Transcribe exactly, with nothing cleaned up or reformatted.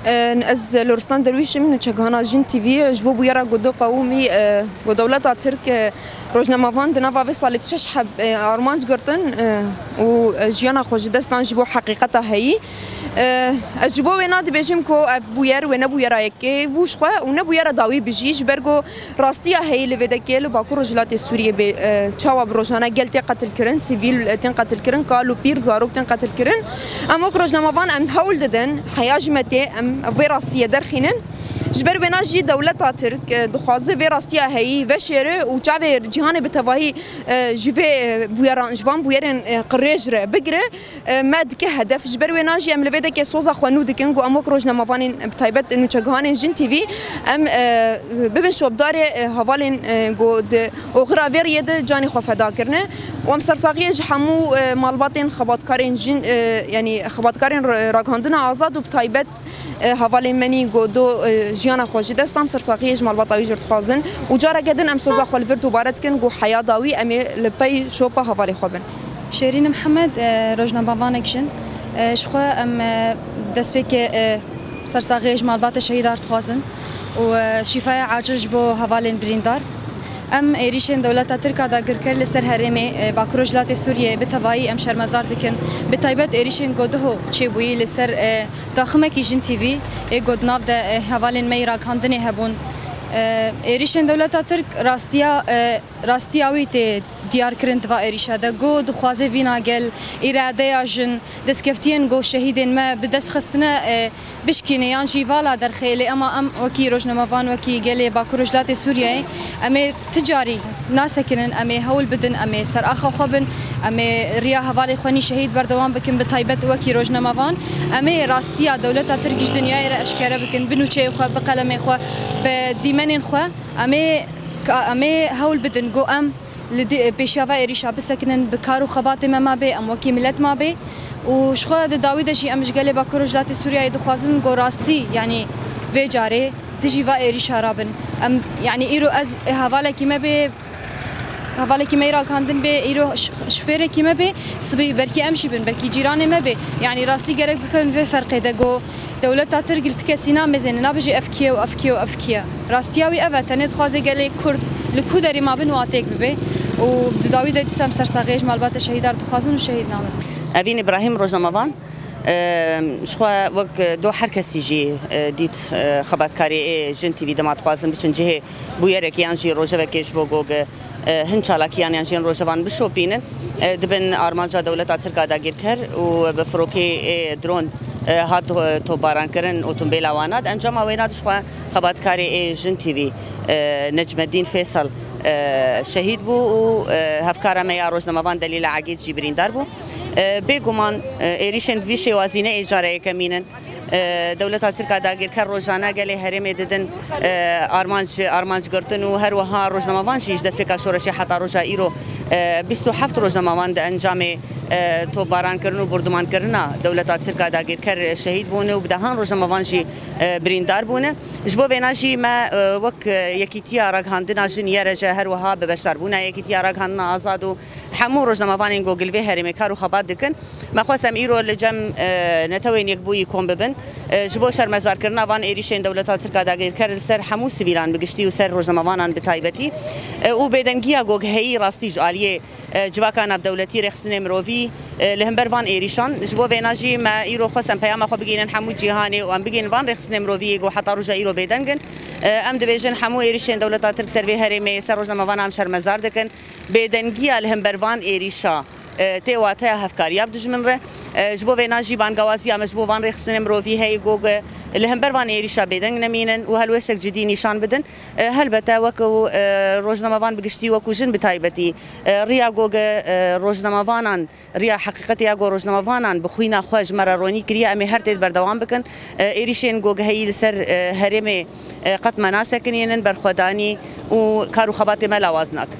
E, ez Loristan Derwîş im, nûçegihana Jin T V, ji bo bûyera ku du qewimî, e, ku dewleta Tirk, e, rojnamevan di nava vê salê şeş heb, e, armanc girtin, e, û, e, jiyana xwe ji dest dan ji bo heqîqeta heyî. E, ez ji bo wêna dibêjim ku ev bûyer wê ne bûyera yekê bû ji xwe û ne bûyera dawî bijî, ji ber ku rastiya heyî li vê dekê li Bakur Rojhilatê Sûriyê bê, e, çawa bi rojane gel tê qetilkirin, sivîl, e, tên qetilkirin, kal û pîr, zarok tên qetilkirin. Em wek rojnamevan em hewl didin, heya ji me tê, em vê rastiyê derxînin. Ji ber wêna jî dewleta Tirk, e, dixwaze vê rastiya heyî veşêre û çavê cîhanê bi tevahî, e, ji vê, e, bûyeran, ji van bûyerên, e, qirêj re bigire. E, me dike hedef. Ji ber wêna jî em li vê dekê soza xwe nû dikin ku em wek rojnamevanên, bi taybet nûçegihanên Jin T V, em, e, bibin şopdarê, e, hevalên, e, ku di oxira vê riyê de canê xwe feda kirine. Û em sersaxiyê ji hemû, e, malbatên xebatkarên jin, e, yanî xebatkarên ra-, ragihandina azad û bi taybet, e, hevalên me nî ku do, e, jiyana xwe ji dest dan, sersaxiyê ji malbata wî jî dixwazin. Û careke din em soza xwe li vir dubare dikin ku heya dawî em ê li pey şopa hevalê xwe bin. Şêrîn Mihemed, e, rojnamevanek jin. E, ji xwe em, e, destpêkê, e, sersaxiyê ji malbata şehîdar dixwazin û, e, şîfaya acil ji bo hevalên birîndar. Em êrîşên dewleta Tirk a dagirker li ser herêmê, e, Bakur Rojhilatê Sûriyê bi tevayî em şermezar dikin. Bi taybet êrîşên ku duho çêbûyî li ser, e, taximekî Jin T V ê ku di nav de, e, hevalên me yî ragihandinê hebûn. E, êrîşên dewleta Tirk rastiya, e, rastiya wî tê diyar kirin di va êrîşa de. Go dixwaze vîna gel, îradeya jin, destkeftiyên go şehîdên me bi dest xistine, e, bişkîne yan jî vala derxê. Lê ema em wekî rojnamevan, wekî gelê Bakur Rojhilatê Sûriyeyê, em ê ti carî nasekinin, em ê hewl bidin, em ê ser axa xwe bin, em ê riya hevalê xwe nî şehîd berdewam bikin, bi taybet wekî rojnamevan. Em ê rastiya dewleta Tirk ji dinyayê re eşkere bikin, bi nûçeyê xwe, bi qelemê xwe, bi dîmenên xwe. Em ê, ka-, em ê hewl bidin, go em li di-, pêşiya ve êrîşa bisekinin, bi kar û xebatê me mabê, em wekî milet mabê. Û ji xwe di dawî de jî em ji gelê Bakur Rojhilatê Sûriyeyê dixwazin, go rastî, yanî vê carê dijî ve êrîşa rabin. Em, yanî îro ez hevalekî me bê, hevalekî me yî ragihandin bê, îro ş-, şofêrekî me bê, sibê belkî em jî bin, belkî cîranê me bê. Yanî rastî gerek bikevin vê ferqê de, go dewleta Tirk li ti kesî namêzêne, nabêje ev kî ye û ev kî ye û ev kî ye. Rastiya wî ev e, tenê dixwaze gelê Kurd li ku derê mabin û a têk bibe. Û di dawî de dîsa em sersaxiyê ji malbata şehîdar dixwazin û şehîd nabin. Evîn Îbrahîm, rojnamevan. Em, ji xwe wek do her kesî jî, e, dît, e, xebatkarê ê Jin T V dema dixwazin biçin cihê bûyerekê yan jî rojevekê ji bo gog, e, hin çalakiyan yan jî hin rojevan bişopînin, e, dibin armanca dewleta Tirk a dagirker û bi firokê ê dron, e, hat, e, topbarankirin otombêla wana. Di encama wêna de ji xwe xebatkarê ê Jin T V, e, Necmeddîn Fêsal, e, şehîd bû û, e, hevkara me ya rojnamevan Delîla Egîd jî birîndar bû. E, bêguman, e, êrîşên bi vî şêwazî ne ê cara yekemîn in. E, dewleta Tirk a dagirker rojane gelê herêmê didin, e, armanc, armanc girtin û her wiha rojnamevan jî ji destpêka şoreşê heta roja îro, e, bîst û heft rojnamevan di encamê, e, topbarankirin û bordumankirina dewleta Tirk a dagirker şehîd bûne û bi dehan rojnamevan jî, e, birîndar bûne. Ji bo vêna jî me, e, wek, e, Yekîtiya Ragihandina Jin, Y R J, her wiha bi beşdarbûna Yekîtiya Ragihandina Azad û hemû rojnamevanên ku li vê herêmê kar û xebat dikin, me xwest em îro li cem, e, Netewên Yekbûyî kom bibin, e, ji bo şermezarkirina van êrîşên dewleta Tirk a dagirker li ser hemû sivîlan bi giştî û ser rojnamevanan bi taybetî, e, û bêdengiya ku heyî rastî ji aliyê, e, civaka navdewletî, rêxistinê mirovî, e, li hember van êrîşan. Ji bo vêna jî me îro xwest em peyama xwe bigihînin hemû cîhanê û em bigihînin van rêxistinê mirovî yê ku heta roja îro bêdeng in. E, em dibêjin hemû êrîşên dewleta Tirk ser vê herêmê, ser rojnamevana em şermezar dikin. Bêdengiya li hember van êrîşa, e, tê wateya hevkariya bi dijmin re. E, ji bo vêna jî bangawaziya me ji bo van rêxistinên mirovî heye ku, e, li hember van êrîşa bêdeng nemînin û helwêstek cidî nîşan bidin. E, helbete wek û, e, rojnamevan bi giştî wek û jin bi taybetî, e, riya ku, e, rojnamevanan, riya heqîqetê ya ku rojnamevanan bi xwîna xwe ji me re ronî kiriye, em ê her têd berdewam bikin. E, êrîşên ku heyî li ser, e, herêmê, e, qet me nasekinînin, berxwedanî û kar û xebatê me lawaz nakin.